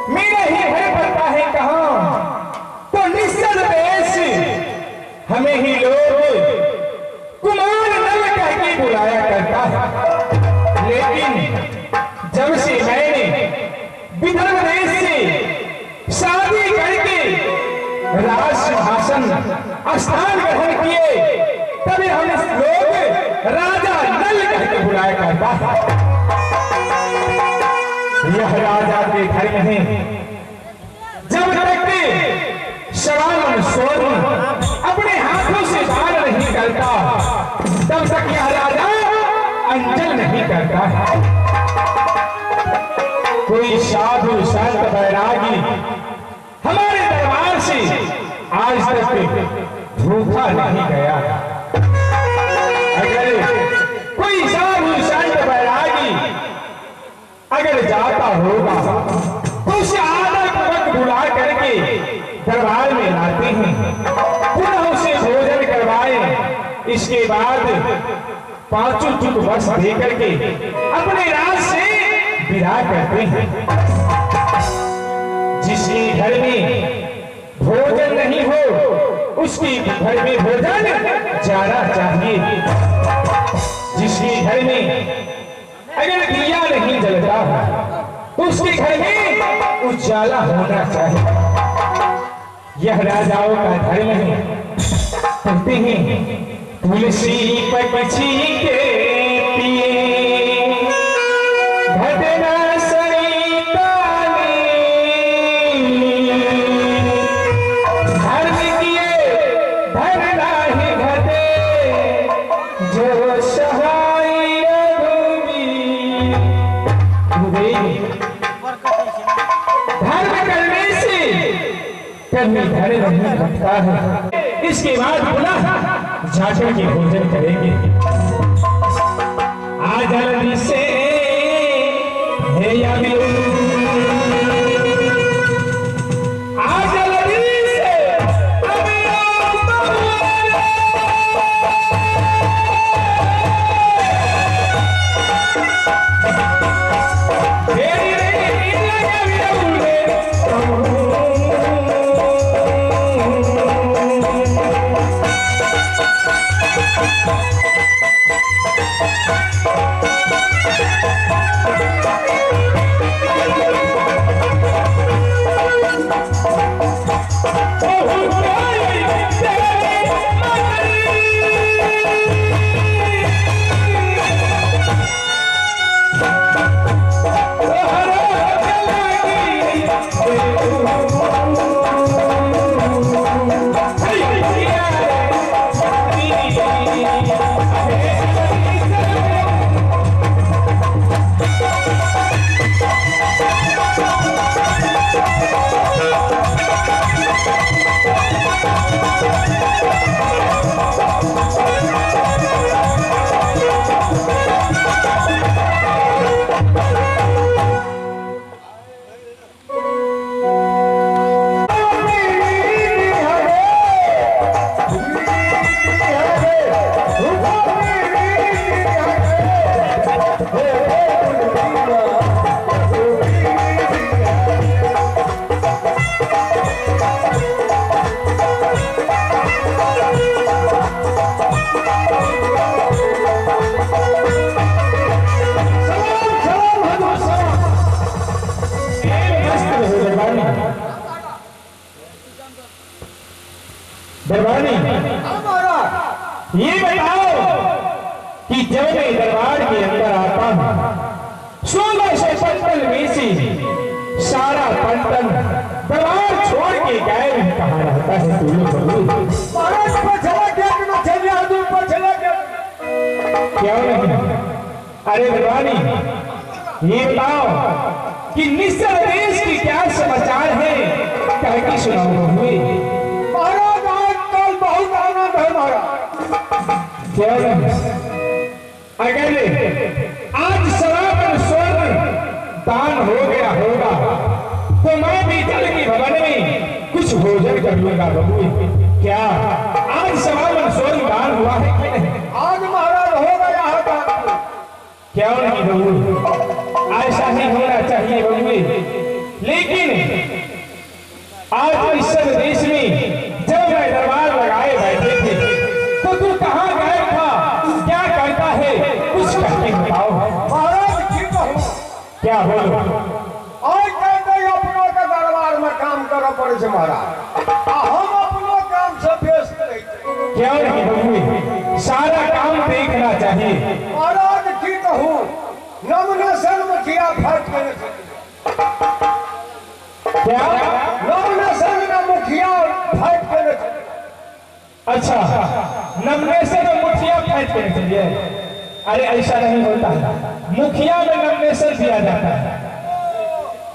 मेरा ही घर पड़ता है कहां, तो निश्चल देश हमें ही लोग कुमार नल कह के बुलाया करता है। लेकिन जब से मैंने विदर्भ देश से शादी करके राज सिंहासन स्थान ग्रहण किए, तभी हम लोग राजा नल कह के बुलाया करता है। यह राजा के घर में जब तक सवाल स्वर्ण अपने हाथों से दान नहीं करता, तब तक यह राजा अंजल नहीं करता है। कोई साधु संत बैरागी हमारे दरबार से आज तक भूखा नहीं गया। अगर कोई साधु संत बैरागी अगर जाता होगा तो उसे आदर पूर्वक बुला करके दरबार में लाते हैं, पुनः उसे भोजन करवाए। इसके बाद पांचों चुक वर्ष दे करके अपने राज से विदा करते हैं। जिसके घर में भोजन नहीं हो उसके घर में भोजन जाना चाहिए। जिसके घर में अगर दिया नहीं जलता तो उसके घर में उजाला होना चाहिए। यह राजाओं का धर्म है। कहते हैं तुलसी पक्षी के पिए घटना सरितानी, धर्म किए धन नाही घटे जो सहाय रघुबीर। धर्म करने से कभी धन नहीं घटता है। इसके बाद पुनः जाकर के भोजन करेंगे। आज से हे या से दरबारी, दरबारी ये बताओ कि जब मैं दरबार के अंदर आता हूँ 1600 पलटन में से सारा पलटन दरबार छोड़ के गायब कहाँ रहता है? क्यों नहीं? अरे दरबारी ये बताओ कि निश्चल देश की क्या समाचार है, कह के सुनाओ। महाराज आजकल बहुत आनंद है महाराज। क्यों नहीं? अगर आज सनातन स्वर्ण दान हो गया होगा तो मैं भी जल के भवन में कुछ भोजन कर लूंगा बबू। क्या आज सनातन स्वर्ण दान हुआ है कि नहीं? आज महाराज हो गया है दान। क्यों नहीं बबू, ऐसा ही होना चाहिए बबू। लेकिन आज इस देश में जब मैं दरबार लगाए बैठे थे तो तू कहाँ गायब था, क्या करता है, कुछ कहके बताओ। महाराज की कहूँ क्या बोलो? आज कहते अपनों के दरबार में काम करो पड़े से महाराज, हम अपनों काम से व्यस्त रहे। क्यों नहीं बबू, सारा काम देखना चाहिए। महाराज की कहूँ, नॉमिनेशन मुखिया फर्क करने से। क्या नॉमिनेशन में मुखिया फाइट करने से? अच्छा, नॉमिनेशन में मुखिया फाइट करने चाहिए? अरे ऐसा नहीं होता है, मुखिया में नॉमिनेशन दिया जाता है।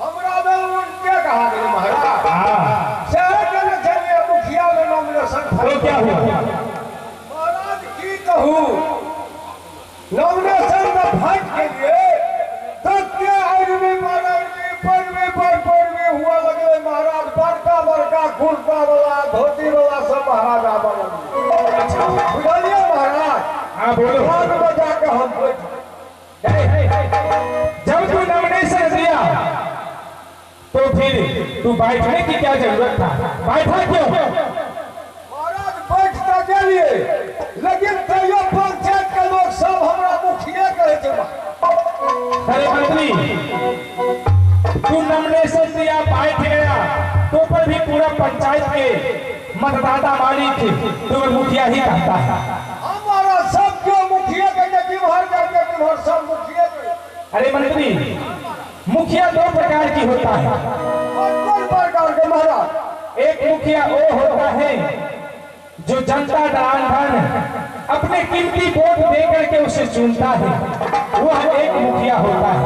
हमरा में उनके कहा गया महाराज। हाँ, शहर के चाहिए मुखिया में नॉमिनेशन। तो क्या हुआ महाराज की कहूँ, नॉमिनेशन में फाइट के लिए पर हुआ लगे महाराज। बड़का बड़का कुर्ता वाला धोती वाला सब महाराज आवा लगे। बुझलिए महाराज? हाँ बोलो। में जाके हम जब तू नॉमिनेशन दिया तो फिर तू बैठने की क्या जरूरत था, बैठा क्यों? महाराज बैठ तो गेलिए, लेकिन तैयो पंचायत के लोग सब हमरा मुखिया कहे छै। अरे मंत्री, तू नॉमिनेशन दिया बैठ गया तो पर भी पूरा पंचायत के मतदाता मालिक तुम्हें मुखिया ही कहता है। हमारा सब क्यों मुखिया कहते, किम्हर जाके किम्हर सब मुखिया। अरे मंत्री, मुखिया दो प्रकार की होता है। कौन प्रकार के महाराज? एक मुखिया वो होता है जो जनता दान धन अपने कीमती वोट दे करके उसे चुनता है, वह एक मुखिया होता है।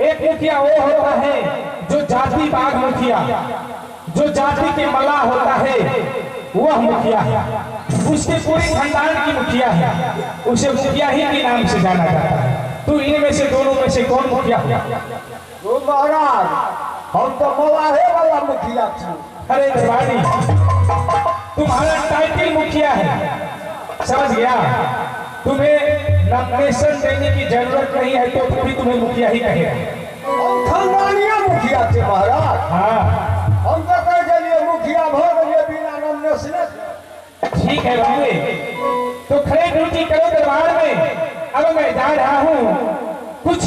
एक मुखिया वो होता है जो जाति बाग मुखिया, जो जाति के मला होता है, वह मुखिया है। उसके पूरे खानदान की मुखिया है, उसे मुखिया ही के नाम से जाना जाता है। तो इनमें से दोनों में से कौन मुखिया हुआ? महाराज हम तो मलाहे वाला मुखिया थे। अरे दरबारी, तुम्हारा टाइटल मुखिया है, समझ गया? तुम्हें नॉमिनेशन देने की जरूरत नहीं है तो भी तुम्हें मुखिया ही कहेगा। हम खानदानिया मुखिया थे महाराज। हाँ, हम तो कह चलिए मुखिया भो गए बिना नॉमिनेशन। ठीक है बाबू, तो खड़े ड्यूटी करो दरबार में। अब मैं जा रहा हूँ, कुछ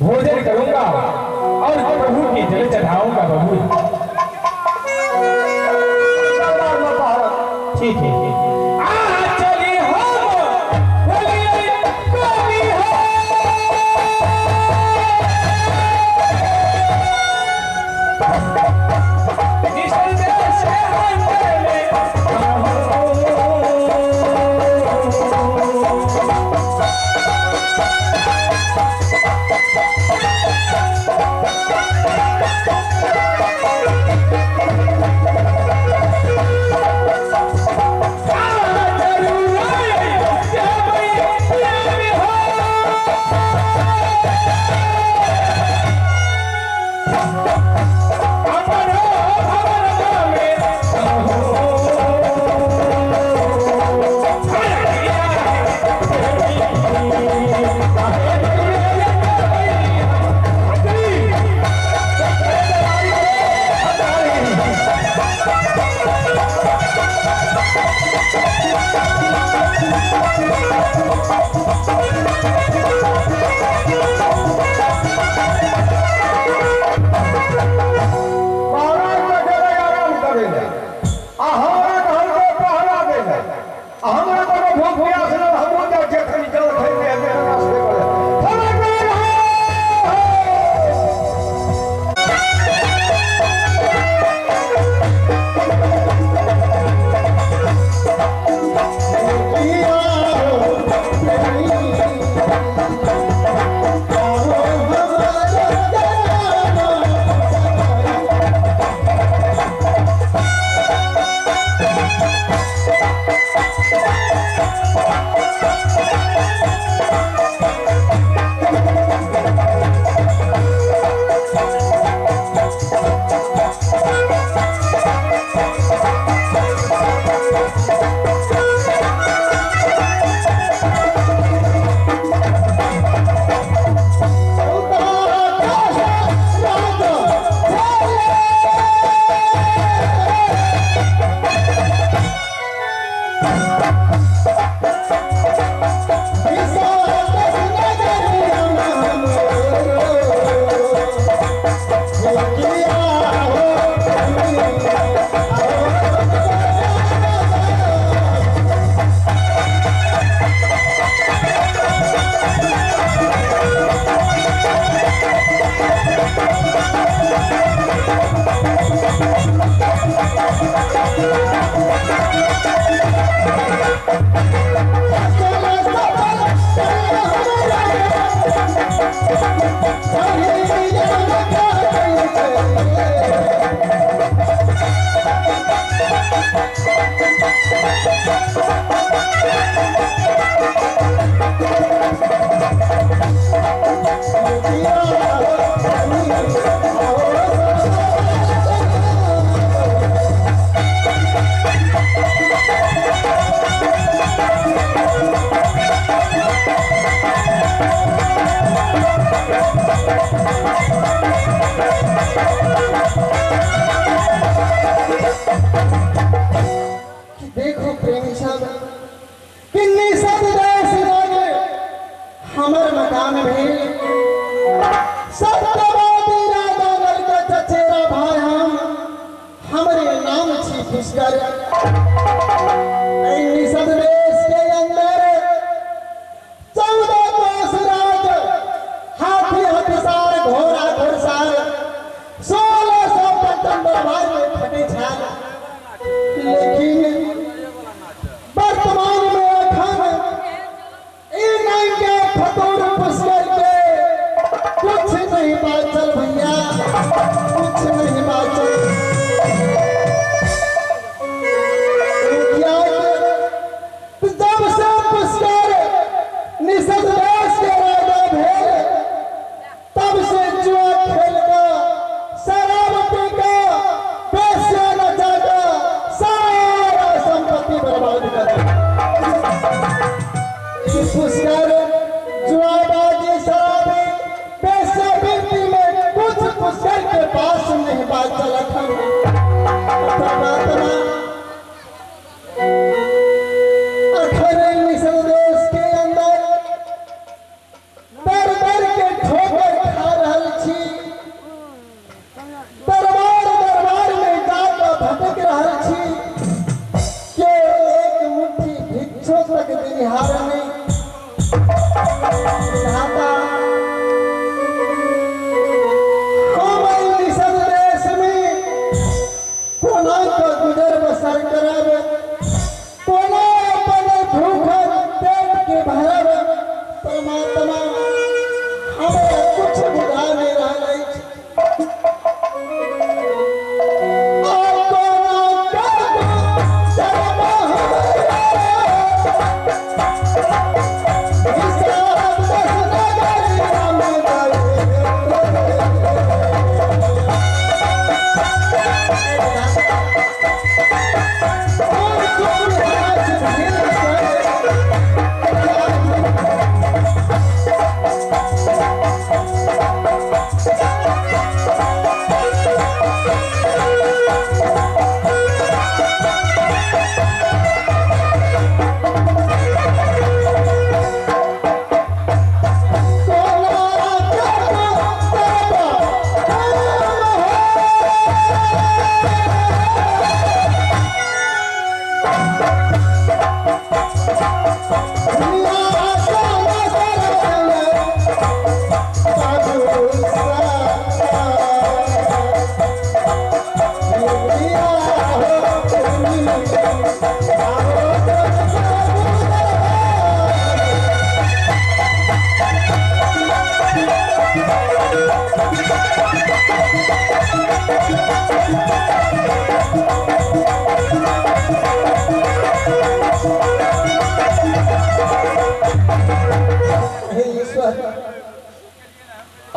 भोजन करूंगा और प्रभु की जल चढ़ाऊंगा बाबू। ठीक है। Thank you. देखो प्रेमी सब किन्नी सब देश रागे हमर मकान भेल सत्यवादी राजा नल के चचेरा भाई हम हमरे नाम छी पुष्कर। निषद देश के अंदर 14 कोस राज हाथी हथिसार घोड़ा घोड़सार 1600 पट्टन दरबार में फटे छाल। लेकिन वर्तमान में अखन के फतूर पुष्कर के कुछ नहीं बाचल भैया, कुछ नहीं बाचल। जब से पुष्कर निषद देश के राजा भेल तब से जुआ खेल का शराब पी का पैसे नचा का सारा संपत्ति बर्बाद कर। पुष्कर जुआबाजी शराबी पैसे में कुछ पुष्कर के पास नहीं बाचल अखन। परमात्मा अखन निषद देश के अंदर दर दर के ठोकर खा रहल छी, दरबार दरबार में जाकर भटक रहल छी, के एक मुट्ठी भिक्षो तक देनिहार नहीं। हम निषद देश में कोना के गुजर बसर करब, कोना अपन भूखल पेट के भरब। परमात्मा हमरा कुछ बुझा नहीं रहल अछि।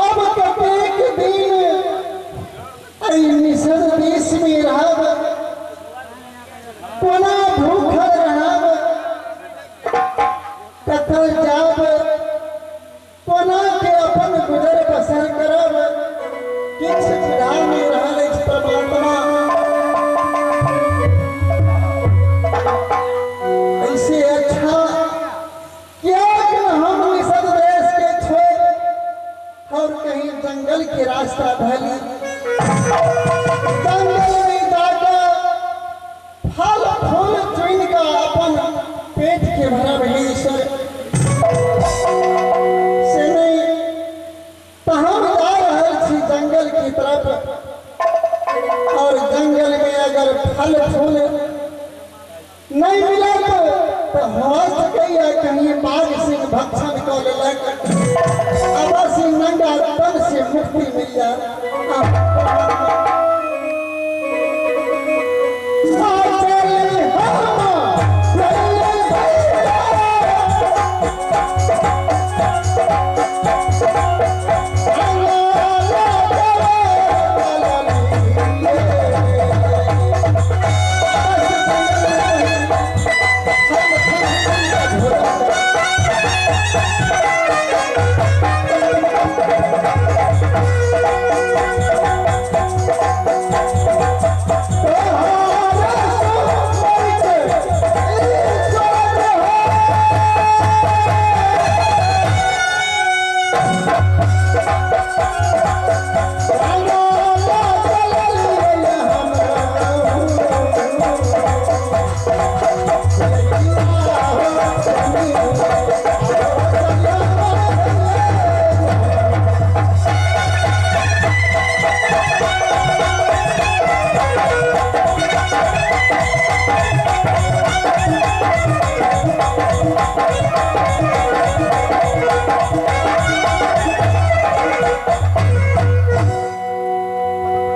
अब कतेक दिन निषद देश में रहब, कोना भूखल रहब, कतल जाब, कोना के अपन गुजर बसर करब, किछु बुझा नहीं रहल अछि परमात्मा। ऐसे अच्छा क्या हम निषद देश के छोड़ और कहीं जंगल के रास्ता भली, जंगल में जाकर फल फूल चुन का अपन पेट के भरब हे ईश्वर। से नहीं तो हम जा रहल छी जंगल की तरफ, और जंगल में अगर अगर फल फूल नहीं मिला तो हो सकैया कहीं बाघ सिंह भक्षण कऽ लेलक, अवश्य नंगा तन से मुक्ति मिल जाए।